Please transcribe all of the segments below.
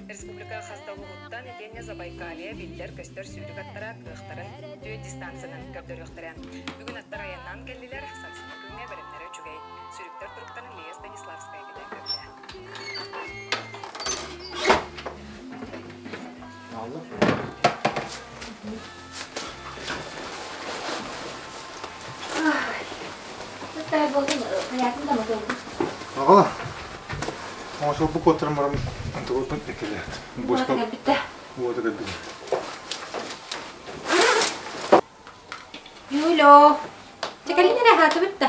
Республика хас да улууһуттан итиэннэ Забайкалье биллэр-көстөр сүүрүк аттара кыахтарын түөрт дистанциянан көрдөрүөхтэрэ. Бүгүн аттар айаннаан кэллилэр, сарсыҥҥы күҥҥэ бэлэмнэрэ үчүгэй. Сүүрүктэр туруктарын Лия Станиславская кэтэн көрдө. Аҕала, оҥосолбу куоттаран баран антыбыппын эккирээт. Буочка уота кэлбит. Юлё, чэ кэлин эрэ аһаатыбыт да.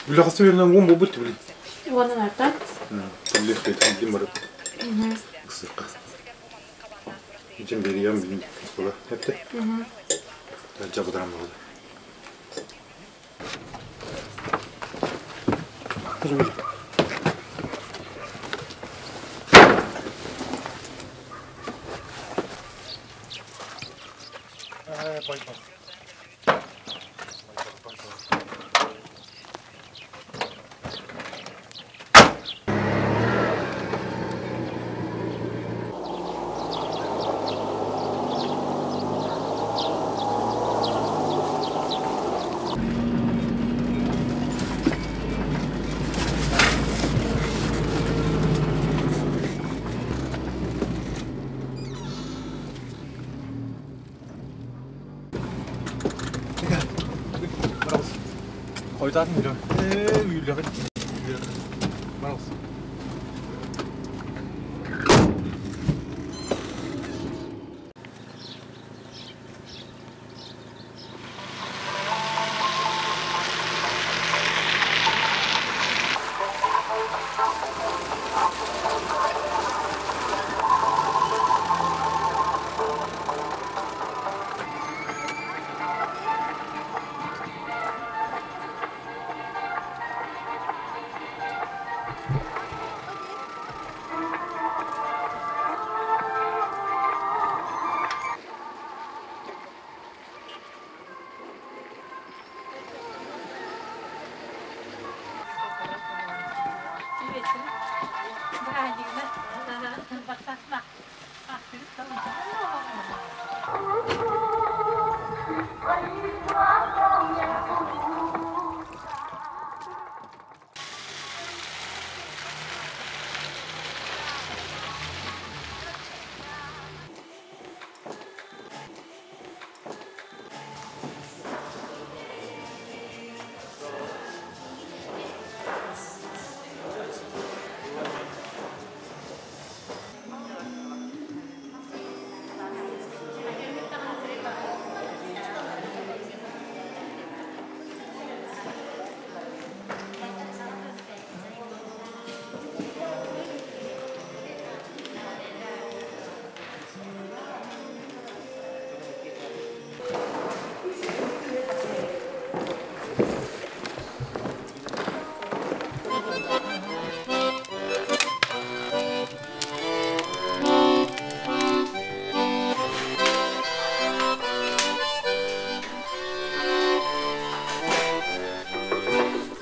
Үлэ хас үйэлэн уон буолбут билин. Уонун артан? Кэллиэх барып. Ыксыкка. Ичен бериям билин оскола эпте. Жабыдарам болду. Хойутаатын билем. Ээ, үйүллэҕит. Барабыз.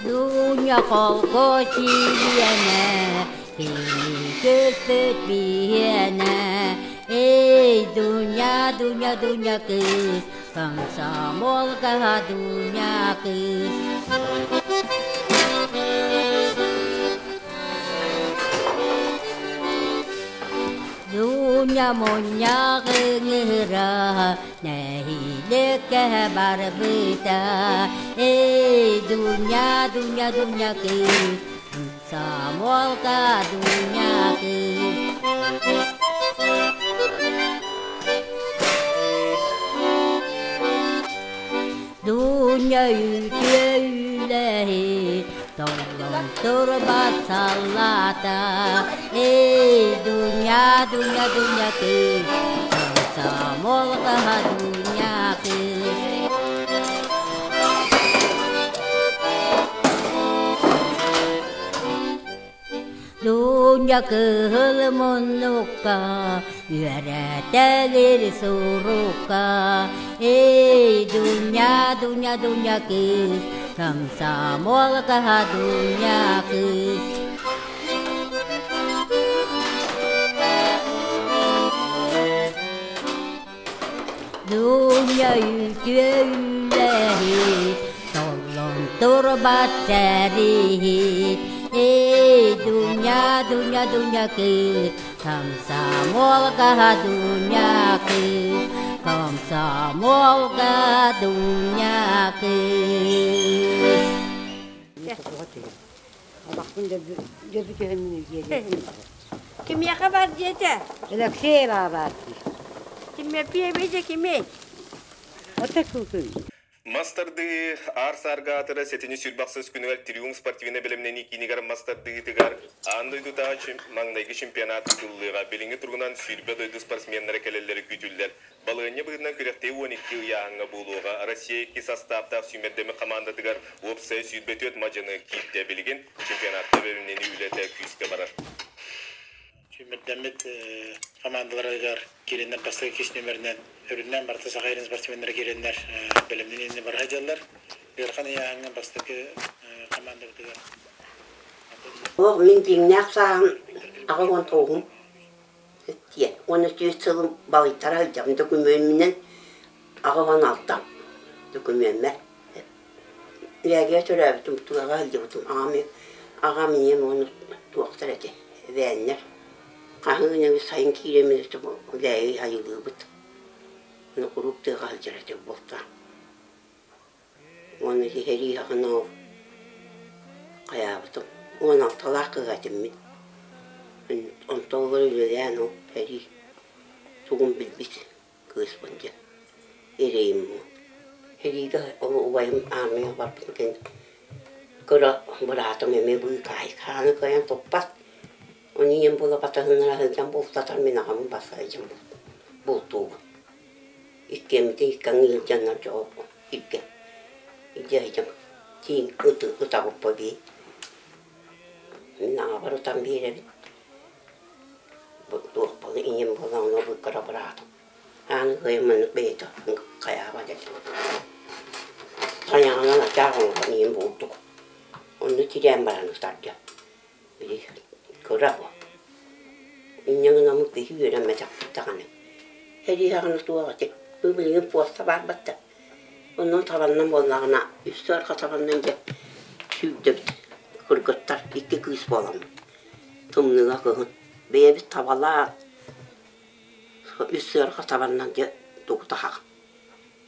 Дуня холко чилиэнэ, көспүт биһиэнэ. Эй, Дуня, Дуня, Дуня кыыс, комсомолка Дуня кыыс. Дуня мунньах ыҥыра, нэһилиэккэ барбыта. Эй, Дуня, Дуня, Дуня кыыс, комсомолка Дуня кыыс. Дуня үтүө үлэһит, толлон турбат саллаата. Эй, Дуня, Дуня, Дуня кыыс, комсомолка Дуня кыыс. Дуня Дуня кыһыл муннукка үөрэтэлир сурукка. Эй, Дуня, Дуня, Дуня кыыс, комсомолка Дуня кыыс. Дуня үтүө үлэһит, толлон турбат сэрииһит. Эй, Дуня, Дуня, Дуня кыыс, комсомолка Дуня кыыс, комсомолка Дуня кыыс. Кимиэхэ бар диэтэ? Алексей баар Кимиэппиэбийдэ кимий? Ота кукуй. Мас тардыы аар саарга аатыра сэтинньи сүүрбэхсис күнүгэр Триумф спортивнай бэлэмнэнии киинигэр мас тардыытыгар аан дойдутааҕы маҥнайгы чемпионат ыытыллыаҕа. Билиҥҥи туругунан 20 дойду спортсменнара кэлэллэрэ күүтүллэр. Балаһыанньа быһыытынан күрэхтэһии 12 ыйааһыҥҥа буолуоҕа. Россия икки састааптаах сүүмэрдэммит хамаандатыгар уопсайа 24 мадьыны киирдэ. Билигин чемпионатка бэлэмнэнии үлэтэ күүскэ барар. Сүүмэрдэммит хамаандаларыгар киирэннэр бастакы иккис нүөмэринэн өрүннээн барыта Саха сирин спортсменнара киирэннэр бэлэмнэниини бара сылдьаллар. Ыарахан ыйааһыҥҥа бастакы хамаандабытыгар Ол мин дьиҥнээх сааһым 89-ум диэн уонна сүүс сылым балыйтара сылдьабын докумуоммунан 86 докумуоммар Лээгигэ төрөөбүтүм тыаҕа сылдьыбытым аҕам аҕам ийэм уонна туохтар этэ эбээннэр хаһыҥ сайын киирэммин Лээги айылыыбыт ону куруук тыаҕа сылдьар этим бултаан Уонна киһирии аҕына ол хайаабытым 16-лаах кыыһа этим мин. Онтон ыла үлэлээн ол сэрии тугун билбит кыыспын диэн эрэйим буолла. Сэриигэ ол убайым аармыйаҕа барбытын кэннэ кыра быраатым эмиэ быыкаайык хааны кыайан туппат. Ону ийэм буола батыһыннара сылдьан бултатар мин аҕам барса сылдьан бултуубун. Иккиэммитин икки аҥыы сылдьаннар дьоҕу илгэ илдьэ сылдьан тииҥ ыты ытабыппа бии. Мин аҕабар ытан биэрэбин. Туох буола ийэм буолан ону быыккара быраатым. Ааны кыайан маннык бэйэтэ хайаабат этэ. Тайаҕынан ачаах оҥорон ийэм буолдук. Онно тирээн баран ытарда. Били кыра бу. Инньэ гынаммыт киһи үөрэммэтэхпит даҕаны. Эриэхэҕинэ туох ити бу билигин пуоста баарбат да. Онон табаннан буоллаҕына үс сыарҕа табаннан дьэ сүүрдэбит кыргыттар икки кыыс буоламмыт. Тымныыга кыһын бэйэбит табалаан үс сыарҕа табаннан дьэ тугу таһаҕын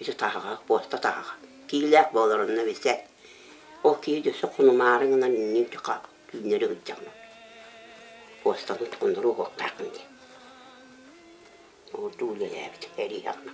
ити таһаҕа пуоста таһаҕа киилээх буолар онно бисээт ол киһи өссө хонумаары гынан иннин түүннэри сылдьаҕын пуостаны хонноруо уһуохтааххын диэн ордуу үлэлээбит эриэхэҕинэ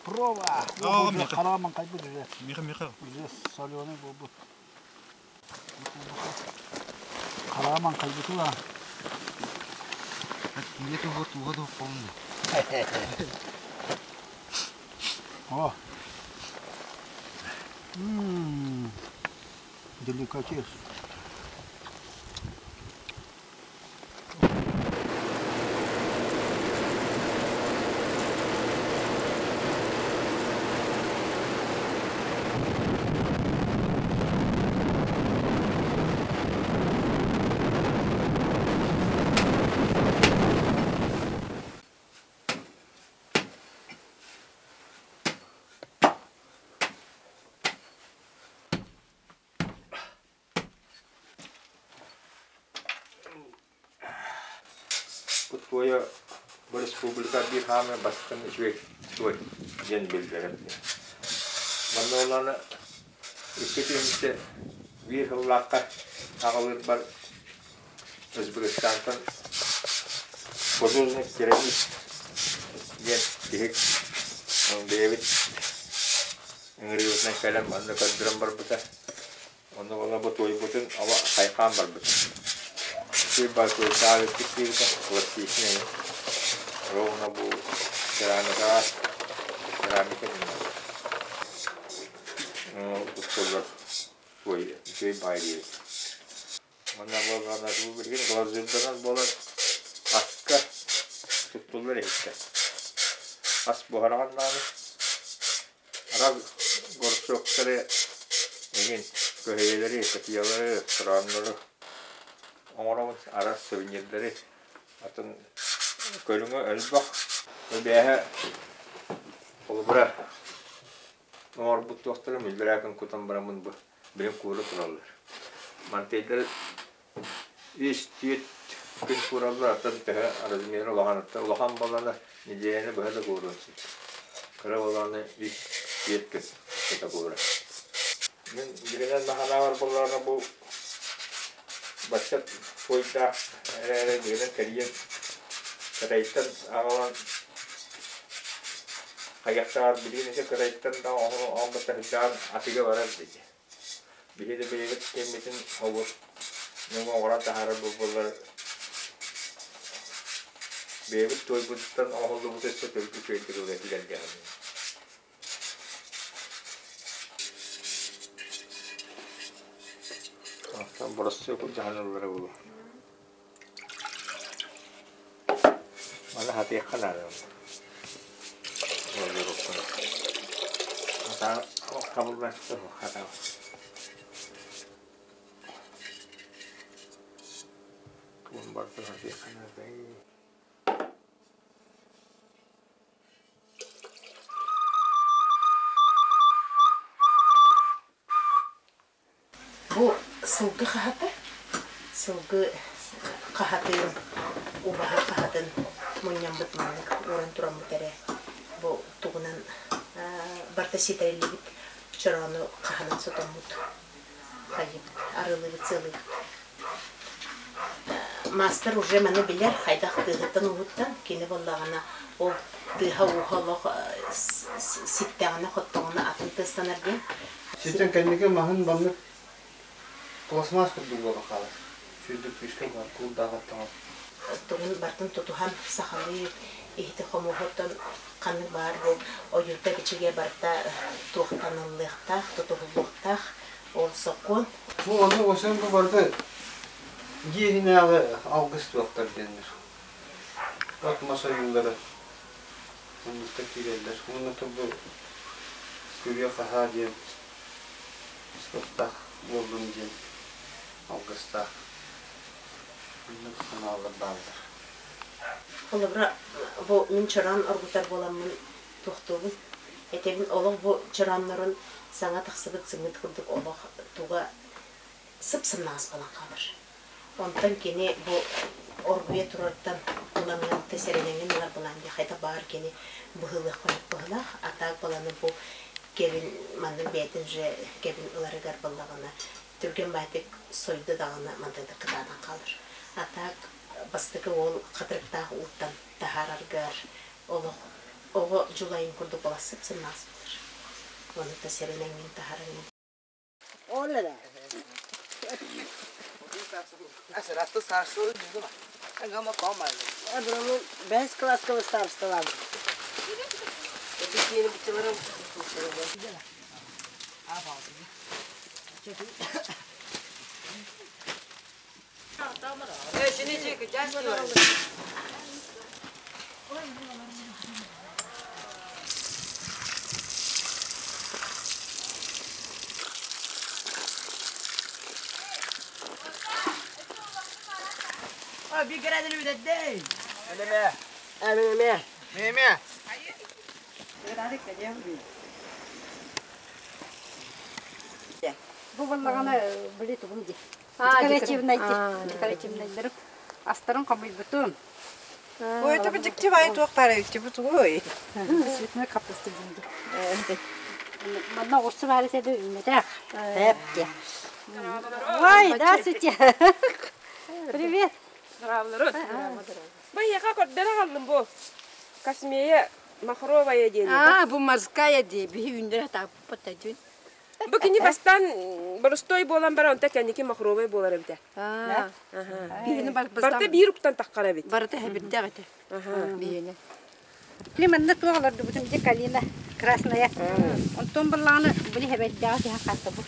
Проба! О, Миха. Хараман кайбыт уже. Миха, Миха. Уже соленый буолбут. Хараман кайбытыла. Киилэ туһугар тууга да полный. О! Ммм, деликатес. Бу туойа бу республика биир хаамыы бастыҥ үчүгэй туой диэн биллэрэр. Манна олону икки түһүмчэ биир сыллаахха аҕалыырбар Өзбекистантан художник керамист диэн киһи бэйэбит ыҥырыыбытынан кэлэн манна көрдөрөн барбыта. Онно буолла бу туойбутун ала хайхаан барбыт. Сир бар туойдаабыппыт диэбитэ пластичный. Ровно бу керамикаҕа керамика диэн устуллар туой үчүгэй баай диэбит. Манна буоллаҕына бу билигин глазурданан буолан аска туттуллар иһиттэ. Ас буһараҕын даҕаны Арал горшоктары эҥин көһүйэлэри, кытыйалары, краннары оҥоробун, араас сувенирдэри, атын көрүҥэ элбэх. Бээһэ холобура оҥорбут туохтарын үллэрээкин кутан бараммын бу билин куура тураллар. Мантыйдары үс түөрт күн куураллар, атын төһө размера улаханыттан улахан буоллаҕына нэдиэлэни быһа да кууруон сөп. Кыра буоллаҕына үс түөрт күн устата куурар. Мин билинэн наһанаабар буоллаҕына бу бачча туойдаах эрээри билинэн кэрийэн Кытайтан аҕалан хайахтааҕар билигин ити Кытайтан да оҥорбут таһырдьаан атыыга барар дии. Биһиги да бэйэбит кэммитин олус нөҥүө оҥорон таһаарар буоллар бэйэбит туойбутуттан оҥоһуллубут өссө төрүт үчүгэйдик ылыа этилэр Оттон боростуой дьаһаныллара буолуо. Маны хатыахха наада. Хабыллааччы хатаа. Тугун барытын хатыахха наада. Бу сылгы хаһата, сылгы хаһатын, убаһа хаһатын мунньаммыт маннык ууран тураммыт эрэ бу тугунан барыта ситэриллибит чороону хаһанан сотоммут хайыыбыт, арыылыыбыт, сыалыыбыт. Маастар уже маны билэр, хайдах тыаһыттан-ууһуттан, кини буоллаҕына ол тыаһа-ууһа олох ситтэҕинэ-хоттоҕуна атын тыастанар диэн. Ситэн кэнники маһын маннык пластмасс курдук буола хаалар. Сүүрдүк күүскэ баар куурдаах аттаҕа. Тугун бартын тутуһан сахалыы иһити хомуоһуттан ханнык баар бу ойуута бичигэ барыта туохтаныллыахтаах, тутуһуллуохтаах ол сокуон. Бу ону осен бу барыта дьиэ иһинээҕи алгыс туохтар диэннэр. От мас ойуулара оннукта киирэллэр. Уонна бу күрүө-хаһаа диэн суохтаах буоллун диэн алгыстаах оннук санаалар бааллар. Холобура, бу мин чороон оргутар буоламмын туохтуубун. Этэбин олох бу чорооннорун саҥа тахсыбыт сымыыт курдук олох туга сып-сымнаҕас буолан хаалар. Онтон кини бу оргуйа турартан ылаҥҥын сэрэнэҥҥин ылар былаан диye хайдах баҕар кини быһыылыах хонук быһыылаах. А так баланы бу кэбин маннык бэйэтин же кэбин ыларыгар баллаҕына түргэн баайтык сойду даҕаны мантан кытаанан хаалар. А так бастакы уол хатырыктаах ууттан таһаараргар олох Оҕо дьулайын курдук буолар сып-сымнаҕас буолар. Ону да сэрэнэҥҥин таһарыҥ. Бэһис класска старосталаабыт. Бу буоллаҕына били тугум дии. Декоративнай декоративнайдары астарын хомуйбутум. Ой, это дьиктивай туох баар эбит бу тугуй? Цветной капуста диэн. Манна оҕурсу баар этэ үүммэтэх. Эпте. Ой, здравствуйте. Привет. Здравствуйте. Байыаха көрдөрө аҕаллым бу. Космея махровая диэн. А, бу морская дии. Биһи үүндөрө тааппыт дьүн. Бу кини бастаан боростой буолан баран онто кэнники махровай буолар эбитэ. Барыта биир уктан таххар эбит. Барыта хэбирдээх этэ. Биһини. Били манна туох олордубутум дьэ калина красная. Онтон баллааны били хэбэрдээҕи тиһэн хаалта бу.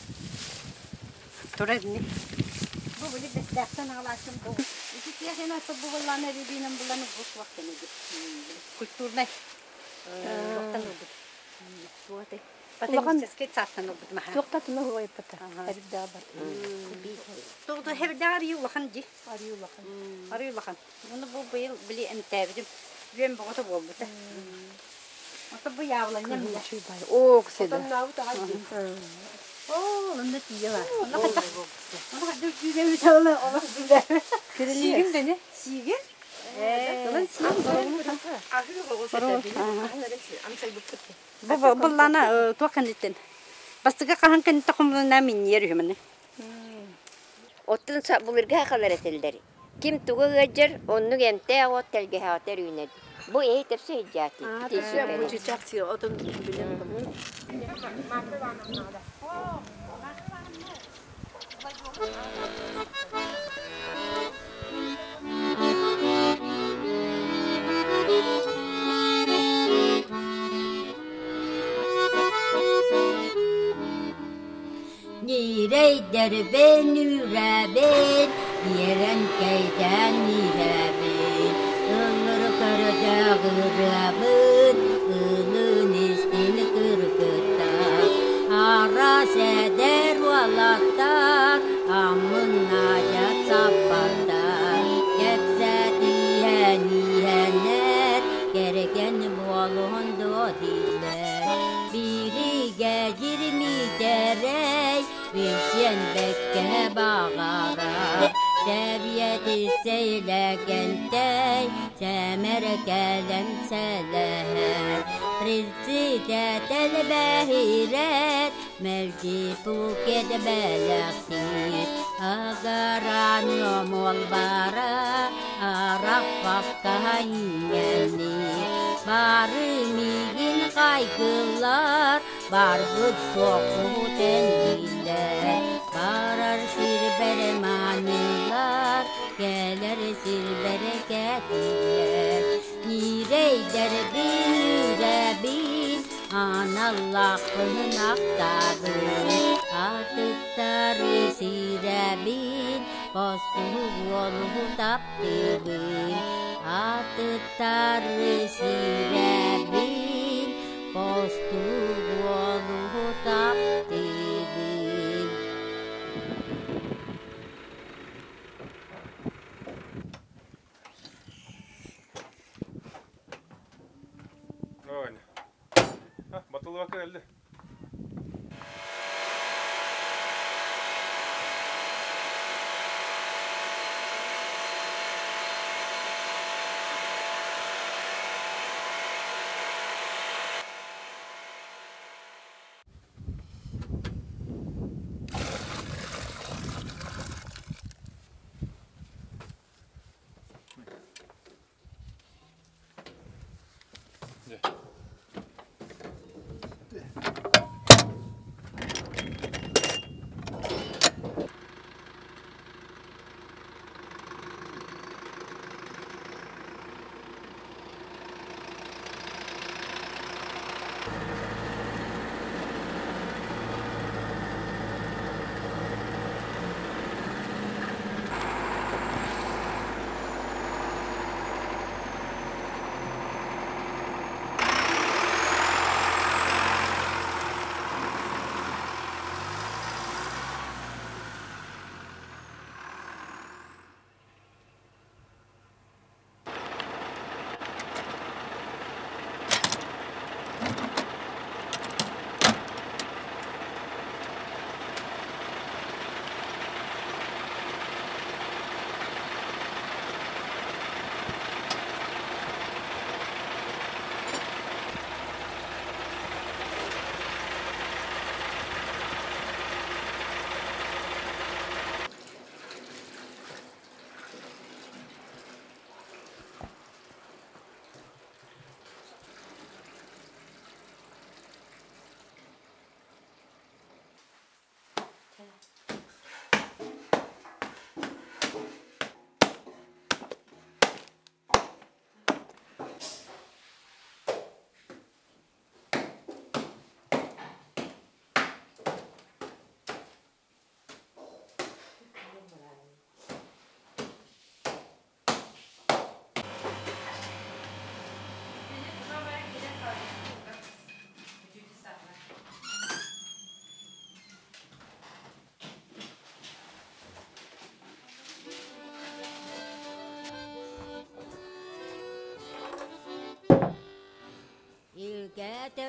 Турар ини. Бу били бэстээхтэн аҕалааччым бу. Ити тиэхин ата бу баллааны рябинам булан бу суох кэнэди. Культурнай. Туохтан ылбыт. Улахан Ботанический садтан ылбыт маһа. туохтатына уһуйбата. Эбирдээх бар. Тоҕо хэбирдээх арыйы улахан дии. Арыы улахан. Арыы улахан. Уну бу быйыл били эмтээбитим. Үөн боҕото буолбута. Ото бу яблоня мия. Оо, кседа. Отоннаабыт аҕай дии. Оо, онно тиийэ бар. Онно хата. Онно хата дүүгэ бүтэлэ олох билэ. Сиигин дени. Сиигин? Ылан сиигин. Бу буллана туох кэнниттэн. Бастакы хаһан кэнниттэн хомулунаа минньиэр үһүмэни. Оттон былыргы сахалар этэллэр: ким тугу ыалдьар, оннук эмтээх от тэлгэһэҕитэр үүнэр. Бу эһи тэпсэ сылдьаати. Ньирэйдэрбин үүрэбин, биэрэн кэйдээн иһэбин, ыллыр көрдөөх ырыабын, ылын истин кыргыттар, араас эдэр уолаттар, аммыннаайа саппаттар, кэпсэтиһэн иһэннэр, кэргэн буолуон дуо дииллэр. Биригэ дьирмиитэрэй, билсиэн бэккэ баҕарар, Сэбиэдиссэйлэгэнтэй, сэмэр кэлэн сэлэһэр, Председатель бэһирэр, мэлдьи букет бэлэхтиир, Агаран омолбара, арахпакка иҥэнниир, Бары миигин хайгыллар, барбыт суохпут энниилэр, Барар сирбэр маанылар, кэлэр сирбэр кэтиилэр, Ньирэйдэрбин үүрэбин, аналлаахпын ахтабын, Атыттары сирэбин, бостуук уолу таптыыбын, Атыттары сирэбин, бостуук уолу таптыыбын. Батылыбакка кэлли.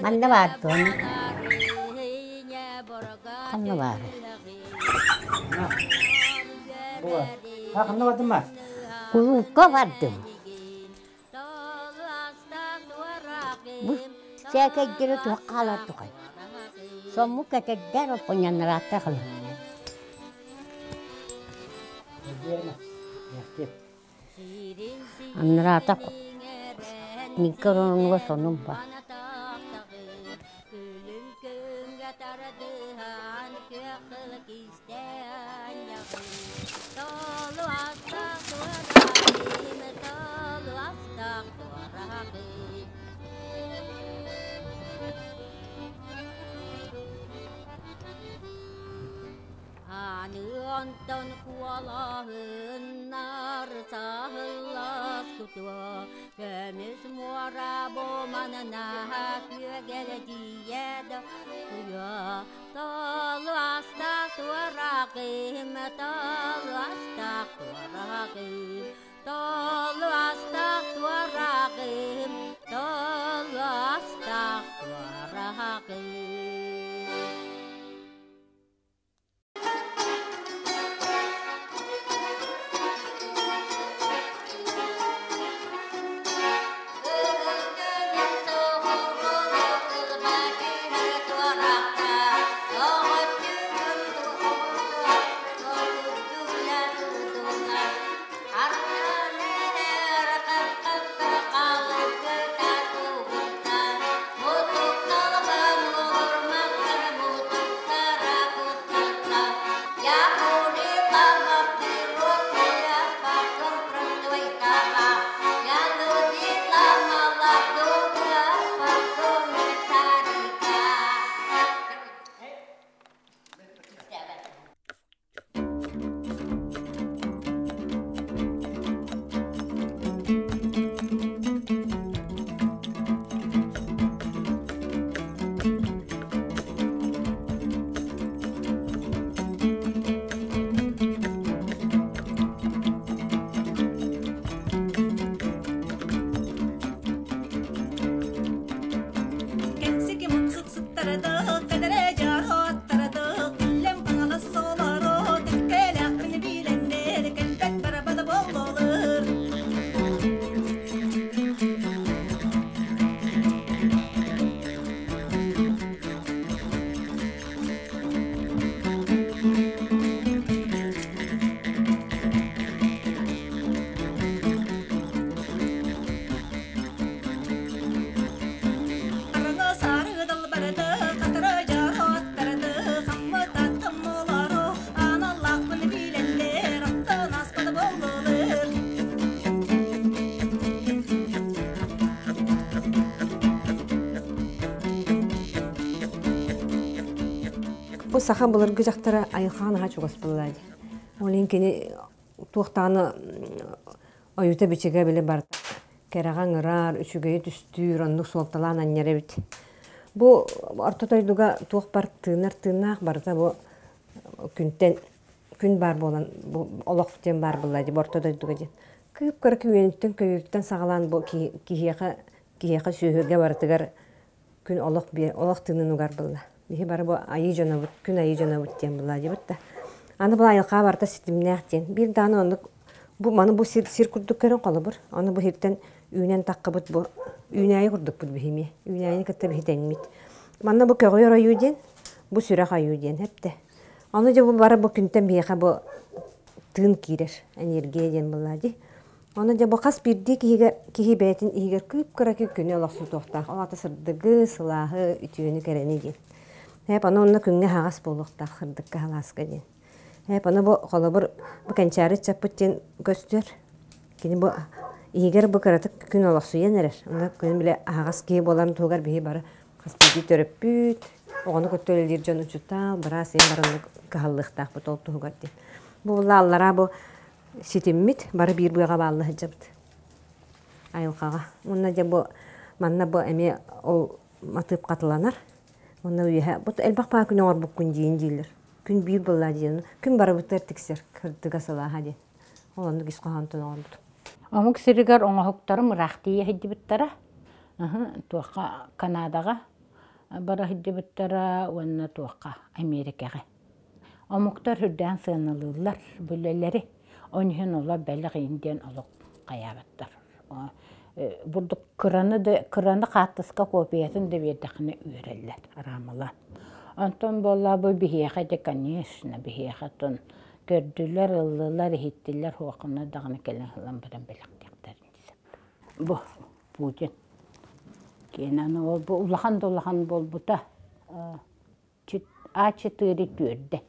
Манна баар дуон? Ханна баар? Ханна бардым ба? Кулуупка бардым. Бу сээкэйдэрэ туох хаалар тухай. Сомму кэтэрдэр оппуньаннараатта хала. Аннараата Николаевна сонун бар. Аныонтон куолаһыннар саһыллас кутуо, көмүс муора буманына күөгэлдьийэ да туйа, толу астаах туоракым, толу астаах туоракым, толу астаах туоракым, толу астаах туоракым. Кэнсики муксук сыттарады, кэдэрэ дьароттарады, күллэм хаҥалас солоро, кэккэлээхпин билэннэр, кэлбэт барабада боллолыр. Арана сарыдал барады, катара дьароттарады, хамма таттым олоро, аналлаахпын билэннэр, аттан аспада боллолыр. Бу саха былыргы дьахтара айылҕаҕа наһаа чугас буолла дии. Ол иһин кини туохтааны ойуута-бичигэ били барыта кэрэҕэ ыҥырар, үчүгэйи түстүүр, оннук суолталаан анньар эбит. Бу орто дойдуга туох бар тыынар тыыннаах барыта бу күнтэн күн баар буолан бу олох диэн баар буолла дии бу орто дойдуга диэн. Кыып-кыра күөнүттэн көйүүртэн саҕалаан бу киһиэхэ киһиэхэ сүөһүгэ барытыгар күн олох олох тыынын угар буолла. Биһи бары бу айыы дьонобут, күн айыы дьонобут диэн буолла диэбит да. Аны бу айылҕа барыта ситимнээх диэн. Биир даҕаны оннук бу маны бу сир, сир курдук көрөн холобур. Аны бу сиртэн үүнэн таххыбыт бу үүнээйи курдукпут биһими. Үүнээйини кытта биһи тэҥмит. Манна бу көҕүөр ойуу диэн, бу сүрэх ойуу диэн эптэ. Аны дьэ бу бары бу күнтэн биһиэхэ бу тыын киирэр энергия диэн буолла дии. Ону дьэ бу хас биирдии киһигэ киһи бэйэтин иһигэр кыып-кыракый күнү олохсутуохтаах. Ол аата сырдыгы, сылааһы, үтүөнү, кэрэни диэн. Эп аны онно күҥҥэ аһаҕас буолуохтаах сырдыкка халааска диэн. Эп аны бу холобур бу кэнчээри ыччаппыт диэн көстөр. Кини бу иһигэр бу кыратык күн олохсуйан эрэр. Онно күн бile аһаҕас киһи буоларын туһугар биһи бары хас биирдии төрөппүт, оҕону кытта үлэлиир дьон учутаал, быраас иһин бараннык кыһаллыахтаахпыт ол туһугар диэн. Бу аллараа бу ситиммит бары биир быаҕа баалла сылдьабыт айылҕаҕа. Уонна дьэ бу манна бу эмиэ ол матыып хатыланар. Уонна үөһэ бу элбэх баа күн оҥорбуккун диин дииллэр. Күн биир буолла диэн. Күн барыбытыгар тиксэр кырдыга сылааһа диэн. Ол оннук ис хоһоонтон оҥорбутум. Омук сиригэр оҥоһуктарым ыраах тиийэ сылдьыбыттара. Туохха Канадаҕа. бара сылдьыбыттара уонна туохха Америкаҕа. Омуктар үрдээн сыаналыыллар бүлэлэри. Ол иһин олор бэлэх иин диэн олох хайаабаттар. Бурдук кыраны да кыраны хаартыска копиятын да биэрдэххинэ үөрэллэр араамалаан. Онтон буолла бу биһиэхэ дьэ конечно биһиэхэ оттон көрдүлэр, ыллылар, иһиттилэр хуоххуна даҕаны кэлэн ылан баран бэлэхтиэхтэрин сөп. Бу Путин киэнэ аны ол бу улахан да улахан буолбута А4 түөрдэ.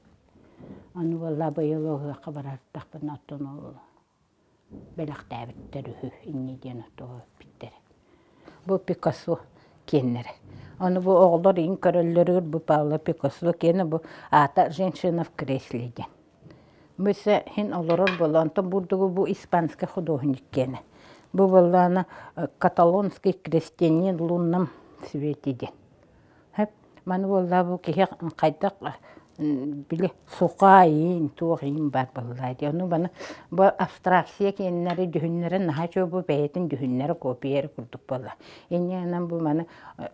Аны буолла быйыл ыһыахха барардахпына оттон ол бэлэхтээбиттэр үһү инньэ диэн оттоҕо эппиттэрэ. Бу Пикассо киэннэрэ. Аны бу оҕолор иин көрөллөрүгэр бу Павло Пикассо киэнэ бу аата «Женщина в кресле» диэн. Бу өссө иһин олорор буолла. Онтон бурдугу бу испанскай художник киэнэ. Бу буоллаҕына каталонский крестьянин лунном свете диэн. Хөп, маны буоллаа бу киһи хайдах били суха иин туох иин бар буоллаа дии. Ону маны бу абстракция киэннэри дьүһүннэрэ наһаа үчүгэй бу бэйэтин дьүһүннэрэ копия курдук буолла. Инньэ бу маны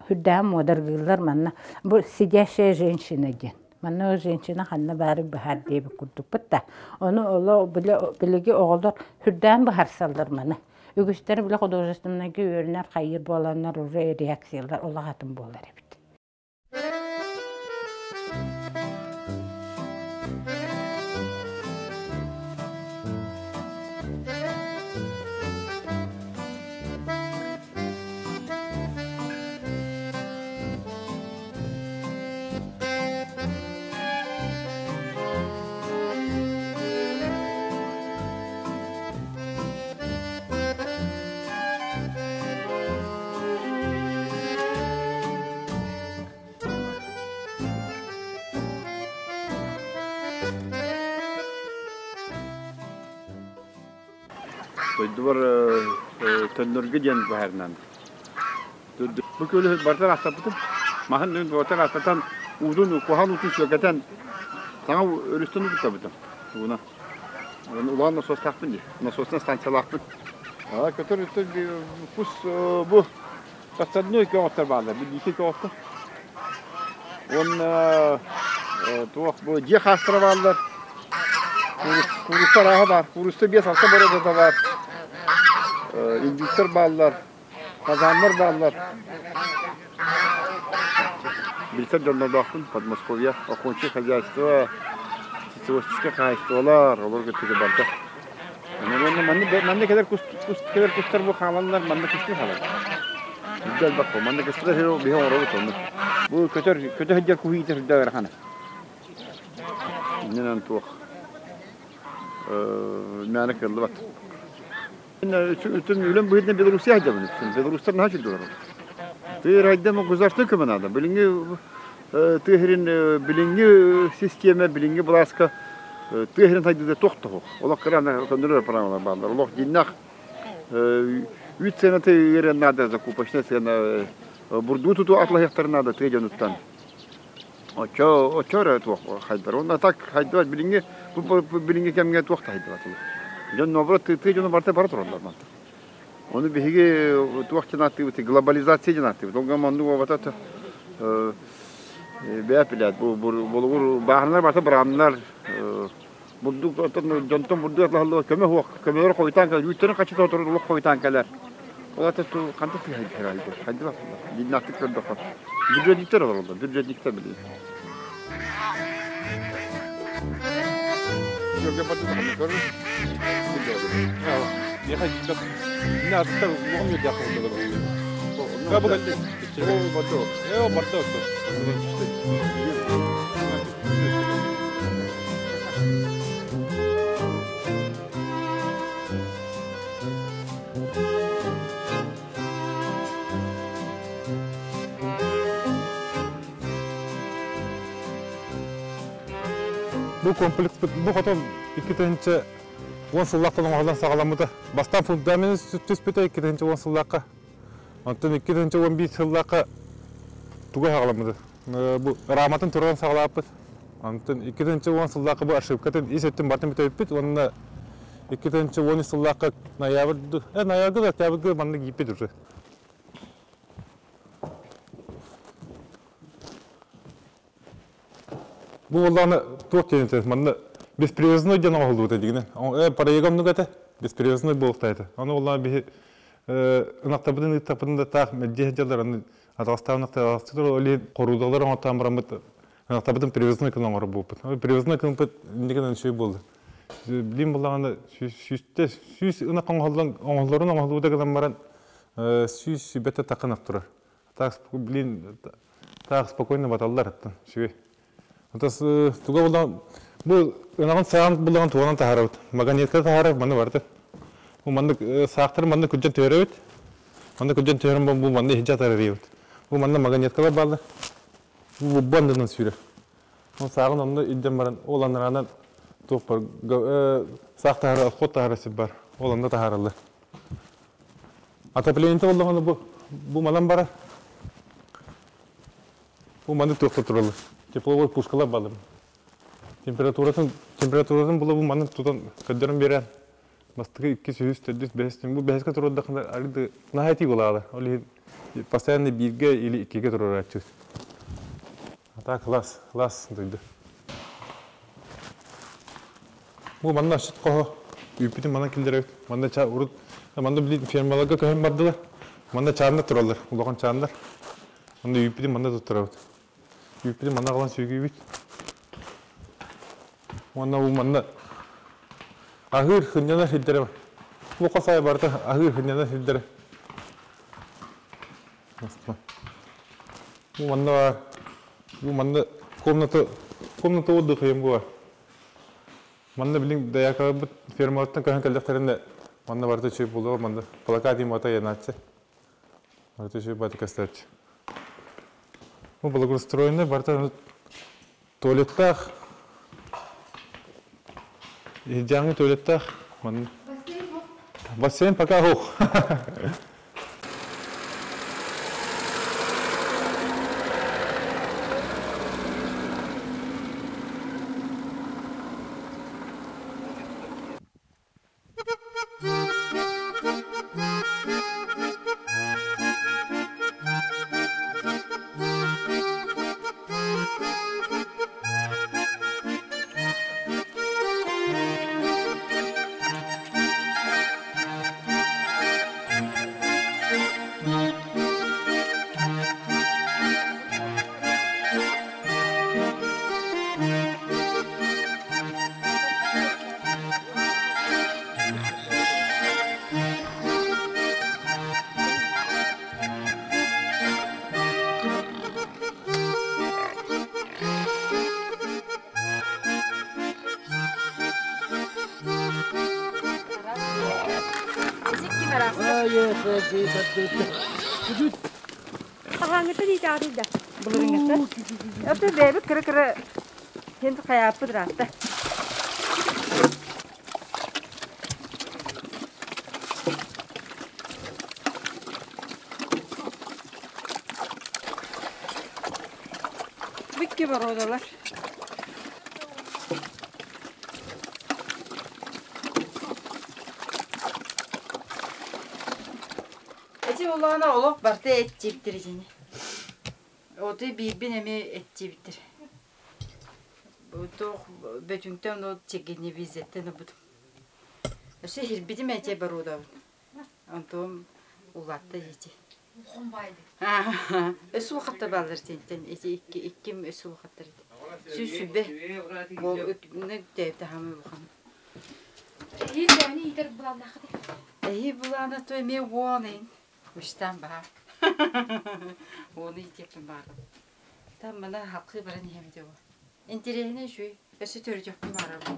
үрдээн муодаргыыллар манна бу сидящая женщина диэн. Манна женщина ханна баарын быһаар диэбит курдукпут да. Ону оло билиги оҕолор үрдээн быһарсаллар маны. Үгүстэр бile художественнайга үөрэнэр хайыыр буоланнар уже реакциялар улаҕатын буолар эбит. Дойдубар төннөргө диэн быһаарынан. Бу күөлү барытын астаппытым. Маһын барытын астатан уутун, куһаҕан уутун сүөкэтэн саҥа өрүстэн утуттабытым. Ууна. Улахан насостаахпын дии. Насосная станциялаахпын. Көтөр кус бу подсадной көҕөттөр бааллар. Билиики көҕөттөр. Уонна туох бу дьиэ хаастара бааллар. Курустар арааһа баар. Курусса 5-6 боруодата баар. Индюктар бааллар. Казаннар бааллар. Билсэр дьоннордоохпун Подмосковье, охотничье хозяйство, социалистическай хаһаайыстыбалар, олорго түгэ барда. Манна манна кэлэр кус кэлэр кустар бу хааланнар манна кыстыы хаалар. Үрдэл элбэх манна кыстыга биһи оҥоробут онну. Бу көтөр көтө сылдьар куһу иитэ сылдьар ыарахана. Иннинэн туох мээнэ кыаллыбат. Үлэм быһыытынан Белоруссия сылдьабын. Белорустар наһаа үчүгэй олороллор. Тыа райдема государственнай көмө наада. Билиҥҥи тыа сирин билиҥҥи систиэмэ, билиҥҥи былааска тыа сирин сайдыыта туох да суох. Олох кыра көннөрөр программалар бааллар. Олох дьиннээх үүт сыаната ыарыан наада, закупочная сыана бурдугу тутуу атылаһыахтарын наада тыа дьонуттан. Оччо оччо эрэ туох хайдар. Уонна так хайдыбат билиҥҥи билиҥҥи кэмҥэ туох да хайдыбат. Дьон наоборот тыа дьоно барыта бара тураллар мантан. Ону биһиги туох диэн ааттыыбыт глобализация диэн ааттыыбыт. Ол гынан оннук буолбата бэйэ билээт бу болугур бааһыналар барыта бырааннар бурдук оттон дьонтон бурдук атлаһаллар көмө суох көмөлөр хойутаан кэлэр үүттэрин хаччыта отор олох хойутаан кэлэр ол ата хантан тыһайдыр хайдыбат диннахтык көрдөххө бюджетниктер олороллор бюджетниктер билигин Бу комплекс бу хотон 2010 сыллаахтан оҥоһуллан саҕаламмыта. Бастаан фундамент түспүтэ 2010 сыллаахха. Онтон 2011 сыллаахха туга саҕаламмыта. Бу раматын туран саҕалааппыт. Онтон 2010 сыллаахха бу ошибкатын ис өттүн барытын бүтэрбиппит уонна 2013 сыллаахха ноябрь ноябрьга октябрьга манна киирбит уже. Бу буоллаҕына туох диэн этэ, манна беспривязной диэн оҥоһуллубута дигинэ. Проега оннук этэ, беспривязной буолуохтаах этэ. Ону буоллаҕына биһи ынахтарбытын ыыттахпытын да таах мэлдьи сылдьаллар, аны атаҕастаан ынахтар атаҕастыыр, ол иһин хоруудалар оҥортоон бараммыт ынахтарбытын привязной гына оҥорор буолбут. Привязной гыммыт инникинэн үчүгэй буолла. Билим буоллаҕына сүүстэ сүүс ынах оҥоһуллан оҥоһулларын оҥоһуллубута гынан баран сүүс сүүбэтэ тахха ынах турар. Так, блин, так спокойно баталлар аттан үчүгэй. Атас туга булан бу ынаҕын саҕан булан туганан таһаарабыт. Магнитка таһаарар манна барыта. Бу маннык саахтары манна күрдьэн түһэрэбит. Манна күрдьэн түһэрэн бу манна иһдьэ атарарыйабыт. Бу манна магниткалар бааллар. Бу бу аннынан сүүрэр. Ол сааҕын онно илдьэн баран ол анараанан туох бар саах таһара отход таһара сир бар. Ол онно таһаараллар. Отоплениета боллоҕуна бу бу манан барар. Бу маны туохта тураллар. Тепловой пушкалар балыр. Температуратын температуратын була бу маны тутан көрдөрөн биэрэн бастакы иккис үһүс төрдүс бэһис бу бэһискэ турурдахына арыды наһаа этии буолаалы. Ол иһин постоянно бииргэ или иккигэ туруорааччыбыт. А так класс, класс дойду. Бу манна асчыт хоһо үүппүтүн манан киллэрэбит. Манна ча урут манна билин фермаларга көһөн бардылар. Манна чааннар тураллар, улахан чааннар. Манна үүппүтүн манна туттарабыт. Үүппүтүн манна аҕалан сүгүүбүт. Уонна бу манна аһыыр сынньанар сирдэрэ бу хос аайы барыта аһыыр сынньанар сирдэрэ. Бу манна баар. Бу манна комната комната отдыха бу бар. Манна билин даякабыт фермалартан көһөн кэллэхтэринэ манна барыта үчүгэй буолуо манна плакат имата янааччы. Барыта үчүгэй баты көстөөччү. Бу благоустроенный барыта туалеттаах Иһдьээҥҥи туалеттаах манна. Бассейн пока суох. Хаһааҥҥыта диитээҕий да? Былырыҥҥыта. Ото бэйэбит кыра-кыра син хайааппыт ыраатта. Бикки боруодалар. Эти улаана олох барыта эттиэбиттэр итини. Отой биирбин эмиэ эттиэбиттэр. Туох бөтүҥтэн ол чэгини визеттен ылбытым. Өссө иһирбитим эти боруодабын. Онтум улаатта ити. Өс улахаттар бааллар тиэнтэн ити икки икким өс улахаттар ити. Сүүс сүбэ ол үктээбит аһамы улахан. Эһиил төһөнү иитэр былааннааххытый? Эһиил былаана то эмиэ уон ыйын. Мечтам баар. Уону иитиэхпин баҕарабын. Там мана халкыы баран иһэм дьэ бу. Интэриэһинэй үчүгэй. Өссө төрүтүөхпүн баҕарабын.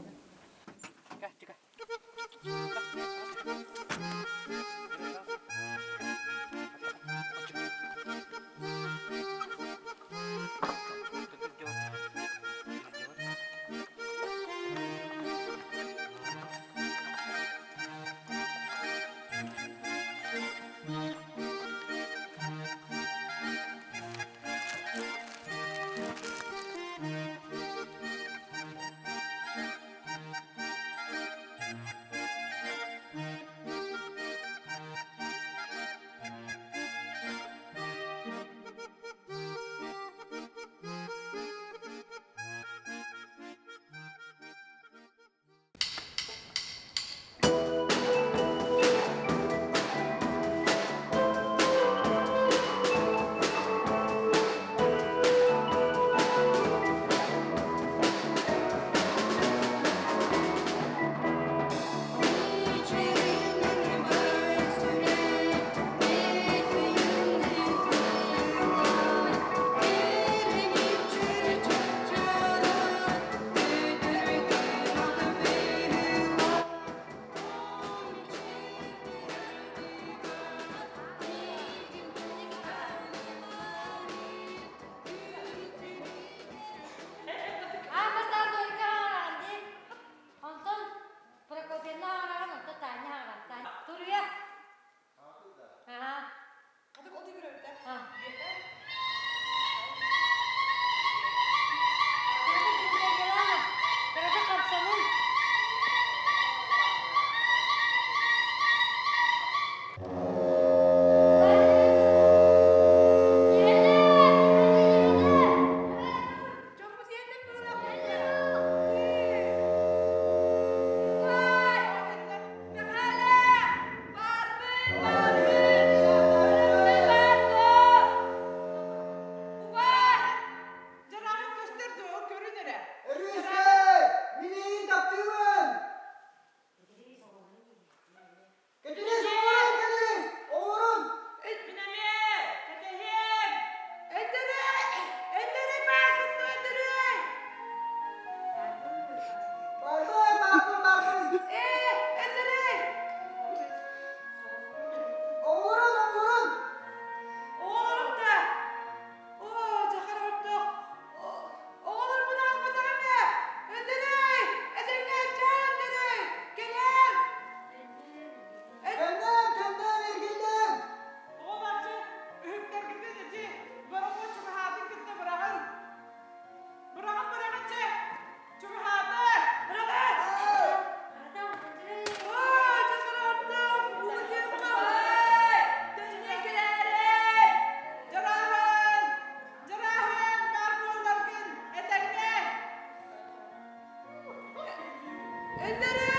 Көтүрүс, оҕорун, көтүрүс, оҕорун! Мин эмиэ, кэтэһиэм! Өндөрөй! Өндөрөй бааргын дуо, Өндөрөй? Барбын, барбын, барбын! Ээ, Өндөрөй! Оҕорун, оҕорун! Оҕолорум да! Оо, дьахар ордох! Оҕолорбун аҕалбатаҕым ээ! Өндөрөй! Этэҥҥэ чаан Өндөрөй! Кэлээр! Көннөөн, көннөөн, эргиллэн! Оҕолорчу, үһүктэргитин ити боробуо чугаһаатын кытта быраҕын. Быраҕын, быраҕын чэ! Чугаһаата! Быраҕын! Оо, дьахарааттаах, ууга диэххэ! Төннөн кэлээрэй! Дьарааһын! Дьарааһын, баар буолларгын, этэҥҥэ! Өндөрөй!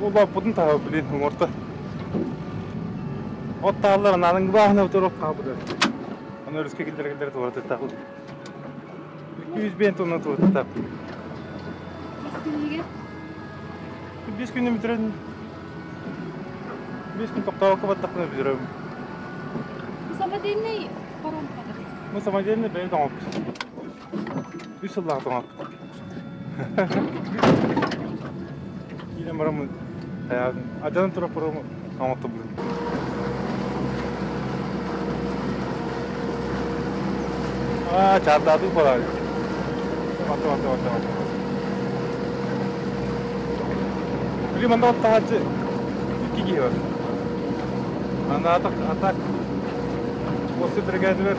Улааппытын таһа билин уҥуорта. От тааллар анаан бааһына өтөр от хаалбыта. Аны өрүскэ киллэрэ-киллэрэ туоратыттаах. 205 тонна туоратыттаах. Биэс күнү бүтэрэн биэс күн тохтообокко бардахпына бүтэрэрим. Самодельный паром Мы самодельный бэйэ тоҥоппут. Үс сыллаах тоҥоппут. Киирэн бараммын адьанан турар парому оҥоттобут. Аа, чаардаатык буолаары. Ата, ата, ата, ата. Били манна оттаһааччы икки киһи бар. Аны атак, атак осы бригадалар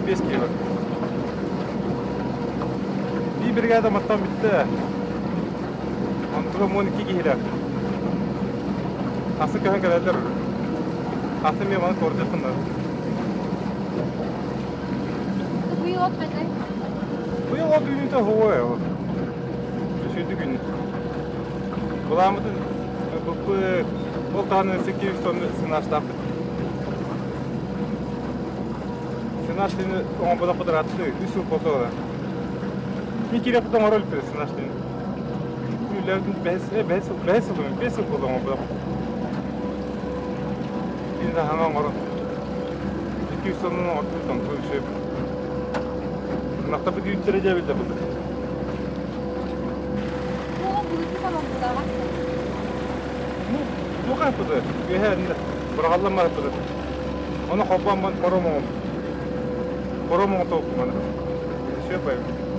35 киһи бар. Биир бригада маттан бүттэ. Онтуга 12 киһилээх. Асы көһөн кэлэллэр. Асы мен маны туордуоххун Быйыл от бэтэй. Быйыл от үүнүүтэ оһуо. Үсүйдү күн. Былааммытын быппыт. Ол таһынан 800 тонна сынаштаахпыт. Сынаш дени оҥорботохпут ыраатты. Үс сыл буолла. Мин киирэппит оҥоро иликтэр сынаш дени. Үлэбитин бэһис, бэһис сыл, бэһис сыл, бэс сыл буолла оҥорботох. Бин саҥа оҥорон. 200 тоннаны оҥорбут онту үчүгэй. Ынахтарбыт үүттэрэ дьэбиллэ былыр. Туоҕа былыргы пароммутааҕар Ну, туох аһаппыты? Үөһэ быраҕаллан бараппыты. Ону холбоон паром оҥорбут. Паром оҥотооппун маны. Сөп байбыт.